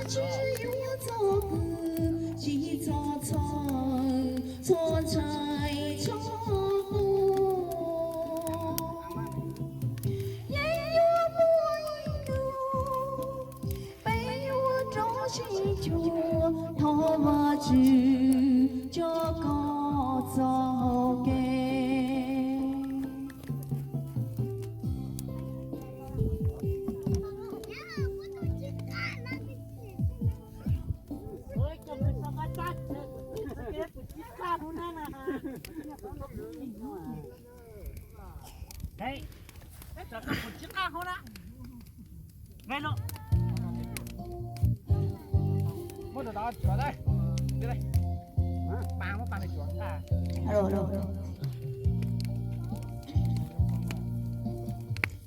Tsis yuav txog kws, tsis txog txhawj, txhua ntshai txhua qhua. Yeej yuav muaj ib hnub, peb yuav rov sib cuag, thov Vajtswv coj koj txoj hau kev.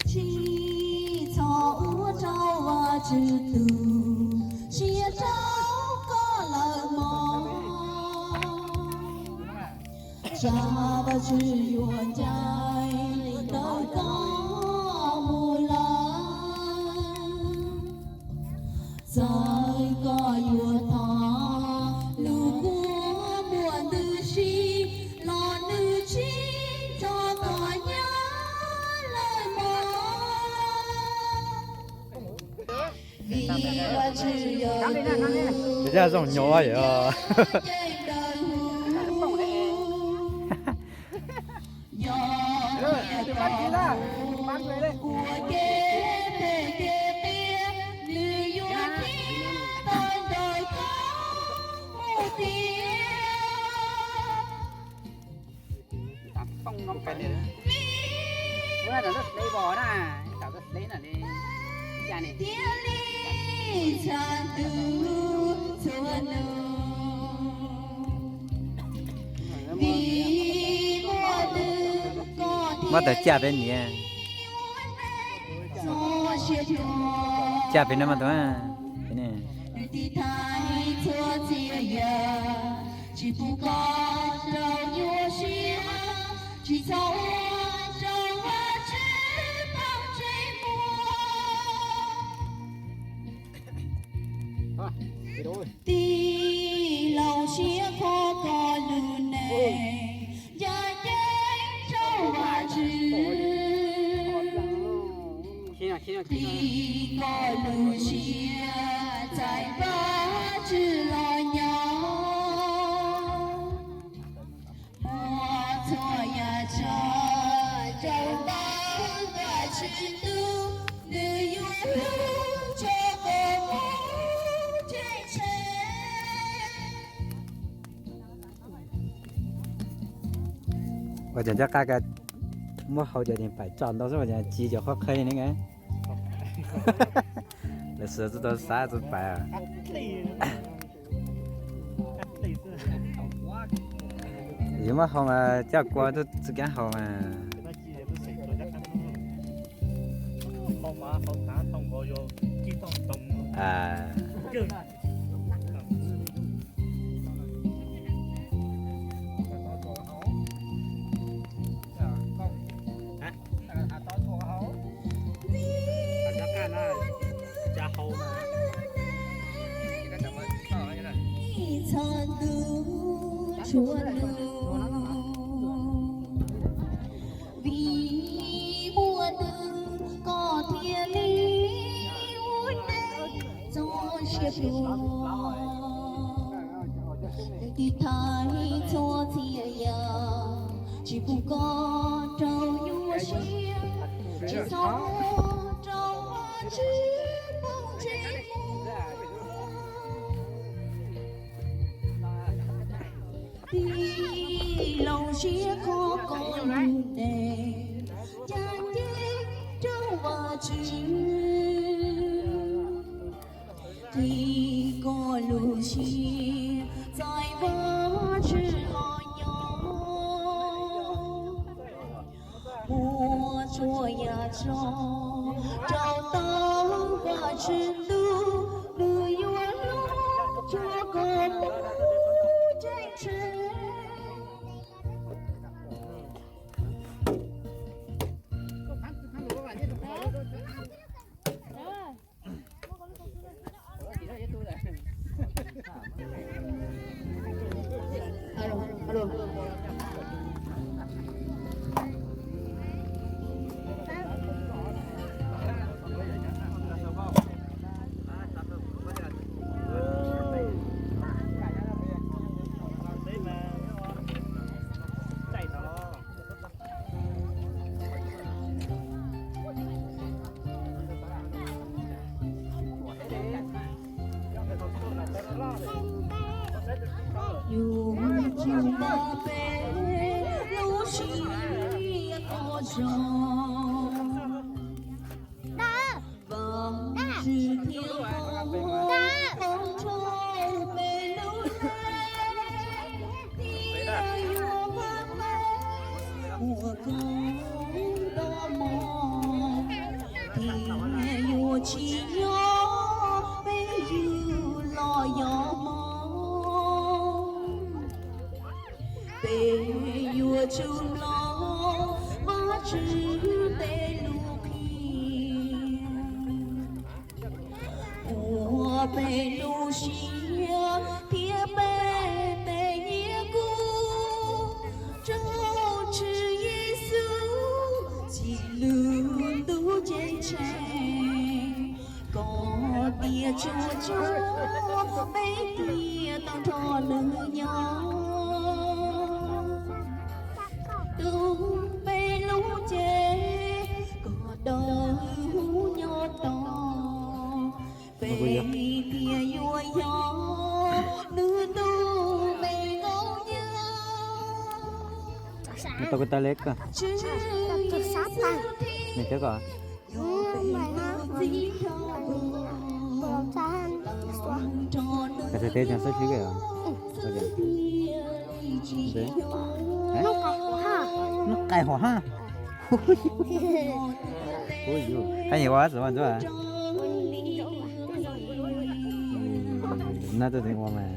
Tsis txhob ua rau Vajtswv tu siab rau koj lawm mog. Tsam Vajtswv yuav ncaim ntawm koj mus lawm. Txawm koj yuav thov lub kua muag ntws si los nws tsis nrog koj nyob lawm mog. Vim Vajtswv yog tus zoo nyob yog. Yog tias tau ua ke phem kev qias, nws yuav nrhiav tau ntawm koj mus tiag. Vim tiag li txhua tus txhua nub, vim muaj tus koj muab tawm caj peb niam. Caj peb no mas tus, nws tiv thaiv txhua txhia yam, tsis pub koj rau nyuaj siab, tsis txhob ua rau Vajtswv poob ntsej muag. Tij laug siab kho koj lub neej, ncaj ncees rau Vajtswv. Qhib koj lub siab txais Vajtswv los nyob. Muab txhua yam tso rau ntawm Vajtswv tus, nws yuav hlub tso koj mus ceev tshev. Ua cas cov qab ka muab hau cov niag paim tso ntau xwb, ua cas ci cov qhuab qhib ne. Lawv sawv tsis tau xav tsis paim. Yus muab hau mas coj kua tub txwv kab hau mas. Txhua ntu txhua ntu, vim muaj tus koj thiaj li ua neej txoj sia pluag. Nws tiv thaiv txhua txhia yam, tsis pub koj rau nyuaj siab, tsis txhob ua rau Vajtswv poob ntsej muag. Tij laug siab kho koj lub neej, ncaj ncees rau Vajtswv. Qhib koj lub siab txais Vajtswv los nyob. Muab txhua yam tso rau ntawm Vajtswv tus, nws yuav hlub tso koj mus ceev tshev. Vajtswv thiaj pub qhov nrhau peb lub hleb, thiaj yuav vaj meej ua koob nto mov, thiaj yuav tsim nyog peb yug los yog hmoob. Peb yuav tsum mloog Vajtswv tej lus qhia, ua peb lub siab thiab peb tej nyiaj kub rau Tswv Yexus txij lub ntuj ceeb tsheej, kom tias tsuas tsuas peb thiaj tau nrog nws nyob. Tus peb lub cev kom dawb huv nyob tos, peb thiaj yuav yog nws tus me nkauj nyab. Tau kuv tau leb ko. Nws thiab ko. Ka se teb cov xab sib ke. Nub qais hua ha. Qab nyuam ua xwb mas ntxuav. Nab tuaj tseem ua mas.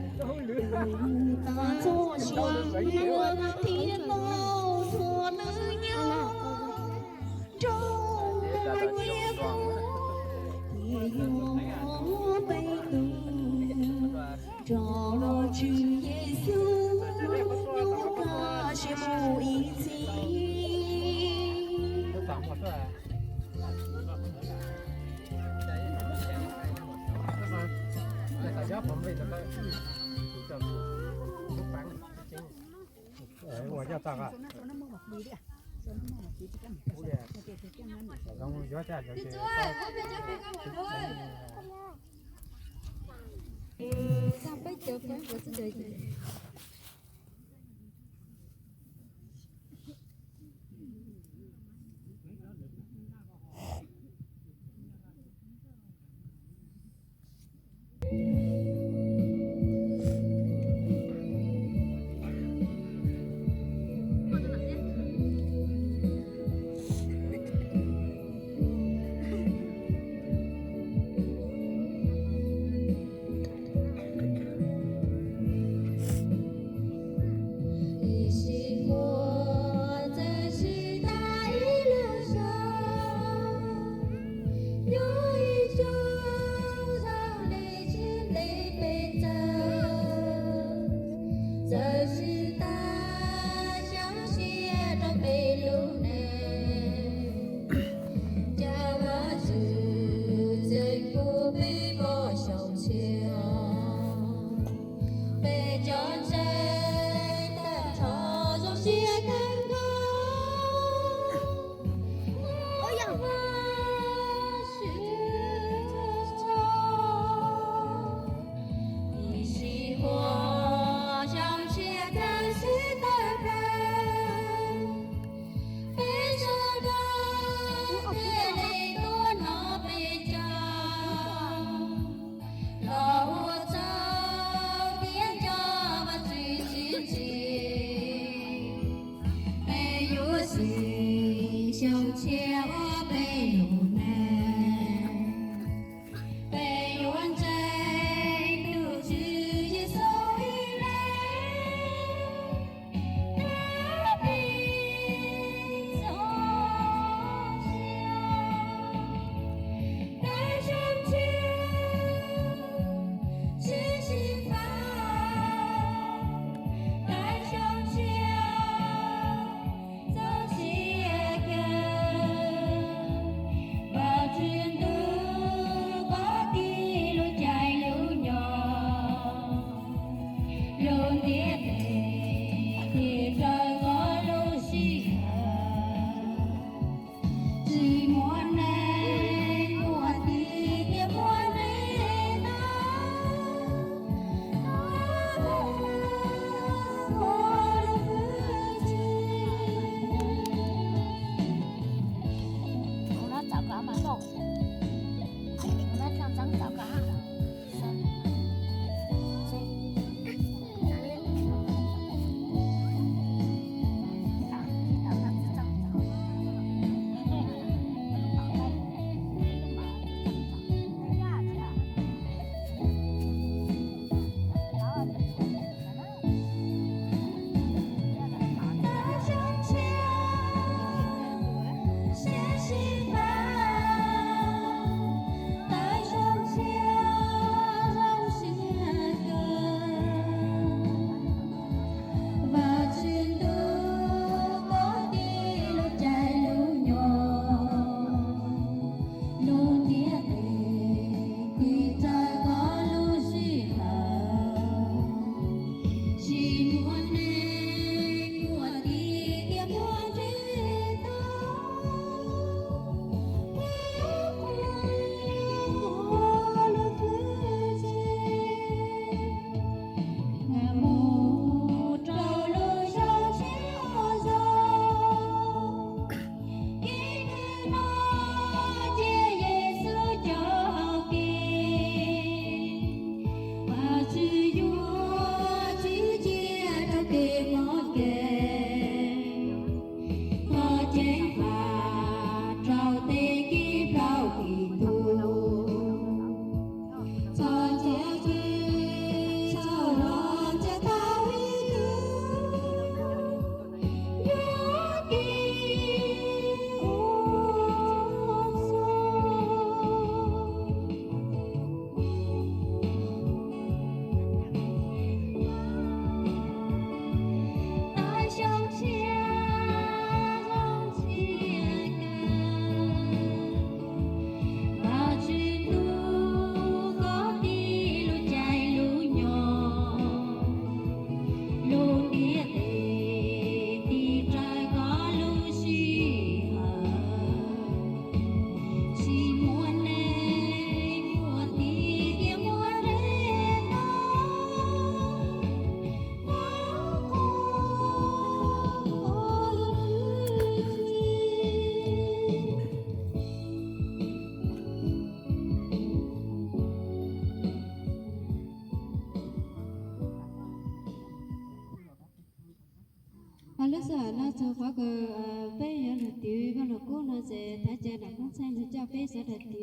Txog qhov kws peb yuav lug twv Vaj Lug Kub no ces thov caw nam qoob txheej lug coj peb sawv daws twv.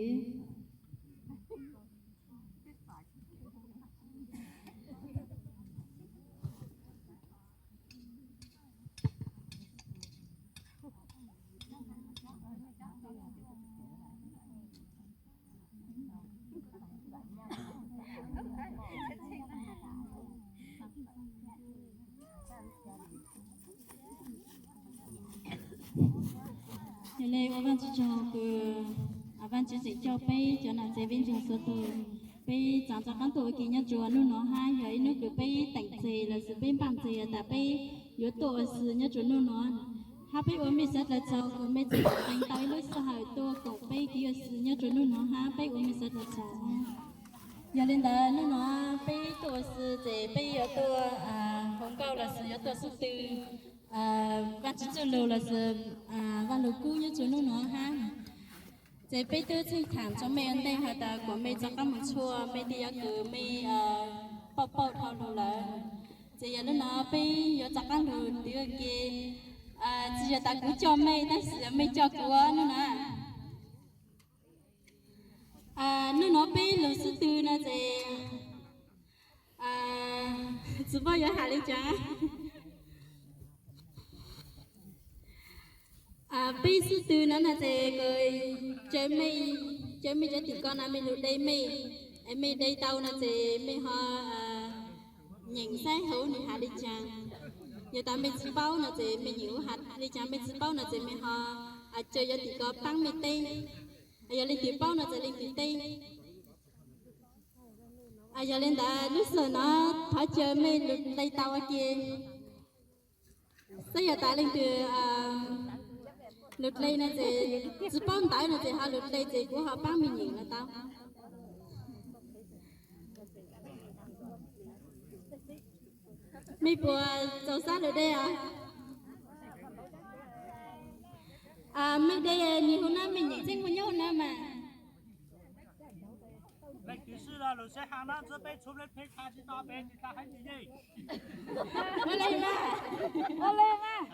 Yog le ua Vaajtswv tsaug kws Vaajtswv tseem coj peb cov nam txiv viv ncaus txhua tug, peb txav rov qaab tuaj ua ke nyob rua nub nua hab yog ib nub kws peb teem txeg lossis peb npaaj txeg tas peb yuav tuaj ua si nyob rua nub nua, hab peb ua mej sawv dlawg tsaug kws mej tseem qee tau ib lub sij hawm tuaj koom peb kev ua si nyob rua nub nua hab peb ua mej sawv dlawg tsaug. Yog le ntawd nub nua peb tuaj ua si ces peb yuav tuaj hu nkauj lossis yuav tuaj xub tw Vaajtswv txuj lug lossis Vaj Lug Kub nyob rua nub nua hab. Ces peb twb txheej thaam rua mej ua ntej has tas kuas mej rov qaab moog tshua mej thiaj yuav kws mej paub paub dhau lug lawm. Ces yog nub nua peb yuav rov qaab lug twv ua ke, tsi yog tas kuv coj mej tab sis yog mej coj kuv nub nua. Nub nua peb lug xub tw no ces tsi paub yuav has le caag. Peb xub tw no no ces caw mej, caw mej cov tim ko no mej lug de mej, es mej de tau no ces mej ho nyeem saib hauv nwg has le caag. Yog tas mej tsi paub no ces mej nyeem has le caag, mej tsi paub no ces mej ho caw cov tim ko paab mej teb. Yog leej twg paub no ces leej twg teb. Yog le ntawd lub sij hawm no thov caw mej lug dlej tau ua ke. Saib yog tas leej twg lug dlej no ces tsi paub ntawv no ces ho lug dlej ces kuv ho paab mej nyeem no tau. Mej puas txaus sab lug de os? Mej de nyias hauv nab mej nyeem tseeb muaj nyob hauv nab mas. Ua le mas, ua le mas.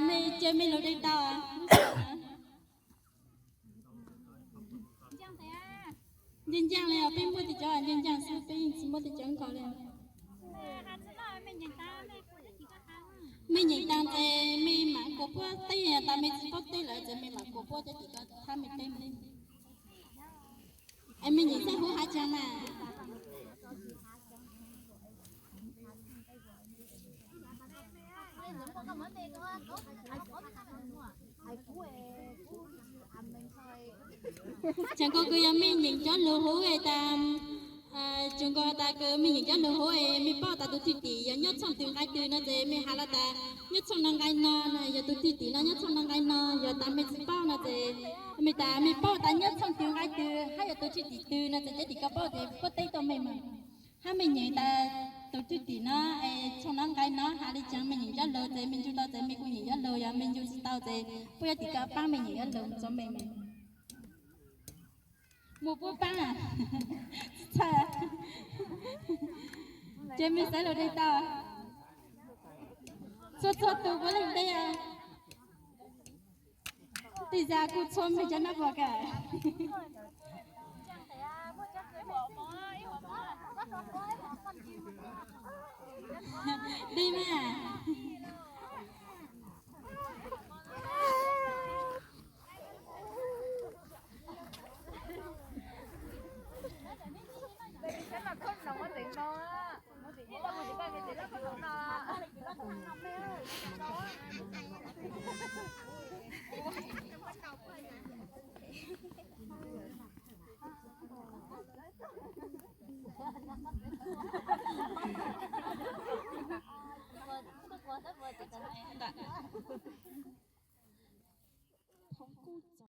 Mej caw mej lug de tau. Ncaaj ncaaj le, peb muab tej cov ncaaj ncaaj xwb, peb yeej tsi muab tej cov nkhaus le. Mej nyeem taag ces mej maam kuas puab teb, tas mej tsi paub teb lawm ces mej maam kuas puab cov tim ko thab mej teb. Es mej nyeem txheej huv hav caag mas. Tseem nkaus kws yog mej nyeem cov lug huv tas, tseem nkaus tas kws mej nyeem cov lug huv es mej paub tas tus thwj tim yog nyob tshooj twg nqai twg no ces mej has lug tas nyob tshooj no nqai no, yog tus thwj tim no nyob tshooj no nqai no, yog tas mej tsi paub no ces mej tas mej paub tas nyob tshooj twg nqai twg hab yog tus thwj tim twg no ces cov tim ko paub ces puab teb tau mej mas. Hab mej nyeem tas tus thwj tim no es tshooj no nqai no has le caag, mej nyeem cov lug ces mej ncu tau ces mej kuj nyeem cov lug, yog mej ncu tsi tau ces puab cov tim ko paab mej nyeem cov lug rua mej mas. Muaj puab paab, txhawj, ces mej xav lug de tau. Txhua txhua tus puav leej de. Tej zag kuj txhua mej cov nab puas kawm. De mas.